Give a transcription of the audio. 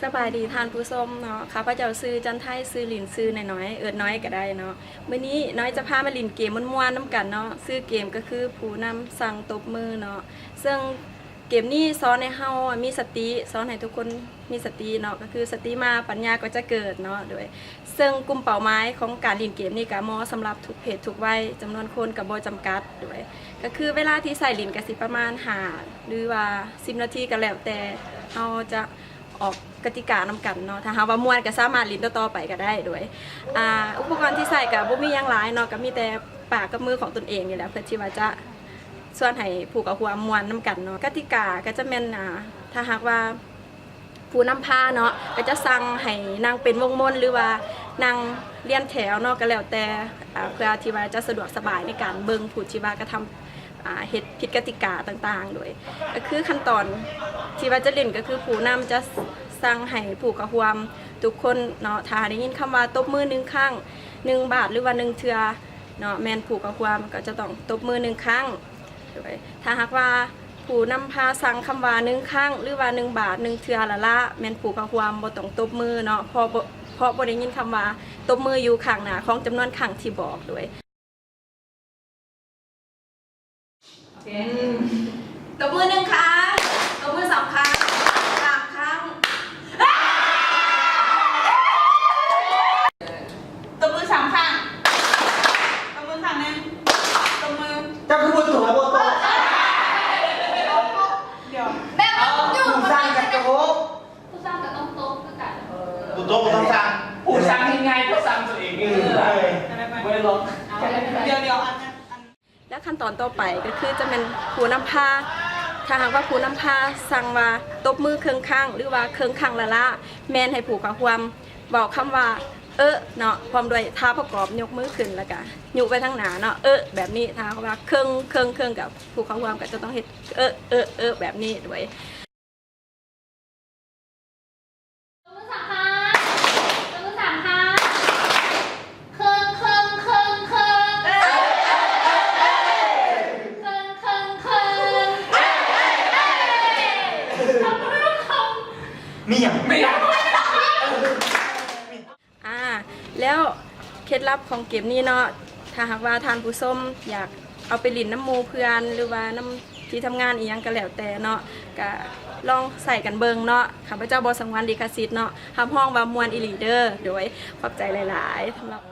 ສະບາຍດີທ່ານຜູ້ຊົມເນາະ, ຂ້າພະເຈົ້າຊື່ຈັນໄທ ຊື່ຫຼິ້ນຊື່ນ້ອຍໆ ເອີ້ນນ້ອຍກໍໄດ້ເນາະ. ມື້ນີ້ນ້ອຍຈະພາມາຫຼິ້ນເກມມ່ວນໆນຳກັນເນາະ, ຊື່ເກມກໍຄືຜູ້ນຳສັ່ງຕົບມືເນາະ. ເຊິ່ງເກມນີ້ສອນໃຫ້ເຮົາມີສະຕິ, ສອນໃຫ້ທຸກຄົນມີສະຕິເນາະ, ກໍຄືສະຕິມາປັນຍາກໍຈະເກີດເນາະ. ໂດຍ ເຊິ່ງກຸ່ມເປົ້າໝາຍຂອງການຫຼິ້ນເກມນີ້ກໍເໝາະສຳລັບທຸກເພດທຸກໄວ, ຈຳນວນຄົນກໍບໍ່ຈຳກັດ. ໂດຍ ກໍຄືເວລາທີ່ໃຊ້ຫຼິ້ນກໍຊິປະມານຫ້າ ຫຼືວ່າສິບນາທີ ກໍແລ້ວແຕ່ເຮົາຈະ ອອກກະຕິການຳກັນເນາະ, ຖ້າຫາກວ່າມ່ວນກໍສາມາດຫຼິ້ນຕໍ່ໆໄປກໍໄດ້. ໂດຍ ອ່າ ອຸປະກອນທີ່ໃຊ້ກໍບໍ່ມີຫຍັງຫຼາຍເນາະ, ກໍມີແຕ່ປາກກັບມືຂອງຕົນເອງນີ້ແຫຼະ ເພື່ອທີ່ວ່າຈະຊວນໃຫ້ຜູ້ເຂົ້າຮ່ວມມ່ວນນຳກັນເນາະ. ກະຕິກາກໍຈະແມ່ນ ອ່າ ຖ້າຫາກວ່າຜູ້ນຳພາເນາະ ກໍຈະສັ່ງໃຫ້ນັ່ງເປັນວົງມົນ ຫຼືວ່ານັ່ງລຽນແຖວເນາະ ກໍແລ້ວແຕ່ ອ່າ ເພື່ອທີ່ວ່າຈະສະດວກສະບາຍໃນການເບິ່ງຜູ້ທີ່ວ່າກະທຳ ອ່າ ເຮັດຜິດກະຕິກາຕ່າງໆ. ໂດຍ ກໍຄືຂັ້ນຕອນທີ່ວ່າຈະຫຼິ້ນ ກໍຄືຜູ້ນຳຈະສັ່ງໃຫ້ຜູ້ເຂົ້າຮ່ວມທຸກຄົນເນາະ, ຖ້າໄດ້ຍິນຄຳວ່າຕົບມືໜຶ່ງຄັ້ງ ໜຶ່ງບາດ ຫຼືວ່າໜຶ່ງເທື່ອເນາະ, ແມ່ນຜູ້ເຂົ້າຮ່ວມກໍຈະຕ້ອງຕົບມືໜຶ່ງຄັ້ງ. ໂດຍ ຖ້າຫາກວ່າຜູ້ນຳພາສັ່ງຄຳວ່າໜຶ່ງຄັ້ງ ຫຼືວ່າໜຶ່ງບາດ ໜຶ່ງເທື່ອລະລະ ແມ່ນຜູ້ເຂົ້າຮ່ວມບໍ່ຕ້ອງຕົບມືເນາະ, ເພາະບໍ່ ເພາະບໍ່ໄດ້ຍິນຄຳວ່າຕົບມືຢູ່ຂ້າງໜ້າຂອງຈຳນວນຄັ້ງທີ່ບອກ. ໂດຍ ອືມ ຕົບມືໜຶ່ງຄັ້ງ ຕົບມືສອງຄັ້ງ ສາມຄັ້ງ ຕົບມືສາມຄັ້ງ ຕົບມືຄັ້ງໜຶ່ງ ຕົບມື ເຈົ້າຄືບໍ່ຕົບ ບໍ່ຕົບ ດຽວ ແບບວ່າຢູ່ ຜູ້ສັ່ງກັບຕົບ ຜູ້ສັ່ງກໍຕ້ອງຕົບຄືກັນ ເອີ ບໍ່ຕົບກໍຕ້ອງສັ່ງ ຜູ້ສັ່ງເຮັດງ່າຍກວ່າສັ່ງຕົວເອງ ເອີ ບໍ່ໄດ້ລອງ ດຽວ ດຽວ ອັນ ອັນ ແລະຂັ້ນຕອນຕໍ່ໄປກໍຄືຈະແມ່ນຜູ້ນຳພາ, ຖ້າຫາກວ່າຜູ້ນຳພາສັ່ງວ່າຕົບມືເຄິ່ງຄັ້ງ ຫຼືວ່າເຄິ່ງຄັ້ງລະລະ ແມ່ນໃຫ້ຜູ້ເຂົ້າຮ່ວມເວົ້າຄຳວ່າ ເອີ ເນາະ ພ້ອມດ້ວຍທ່າປະກອບຍົກມືຂຶ້ນ ແລ້ວກະຍຸໄປທາງໜ້າເນາະ ເອີ ແບບນີ້. ຖ້າຫາກວ່າເຄິ່ງ ເຄິ່ງ ເຄິ່ງ ກໍຜູ້ເຂົ້າຮ່ວມກໍຈະຕ້ອງເຮັດ ເອີ ເອີ ເອີ ແບບນີ້ໂດຍ ຕົບມືສາມຄັ້ງ ຕົບມືສາມຄັ້ງ ເຄິ່ງ ເຄິ່ງ ເຄິ່ງ ເຄິ່ງ ເຄິ່ງ ເຄິ່ງ ເຄິ່ງ ເຄິ່ງ ເຄິ່ງ ມີຫຍັງ ມີຫຍັງ ອ່າ ແລ້ວເຄັດລັບຂອງເກມນີ້ເນາະ ຖ້າຫາກວ່າທ່ານຜູ້ຊົມຢາກເອົາໄປຫຼິ້ນນຳໝູ່ເພື່ອນ ຫຼືວ່ານຳທີ່ທຳງານອີ່ຫຍັງກໍແລ້ວແຕ່ເນາະ ກໍລອງໃຊ້ກັນເບິ່ງເນາະ. ຂ້າພະເຈົ້າບໍ່ສະຫງວນລິຂະສິດເນາະ, ຮັບຮອງວ່າມ່ວນອີ່ຫຼີເດີ. ໂດຍ ຂອບໃຈຫຼາຍໆສຳລັບ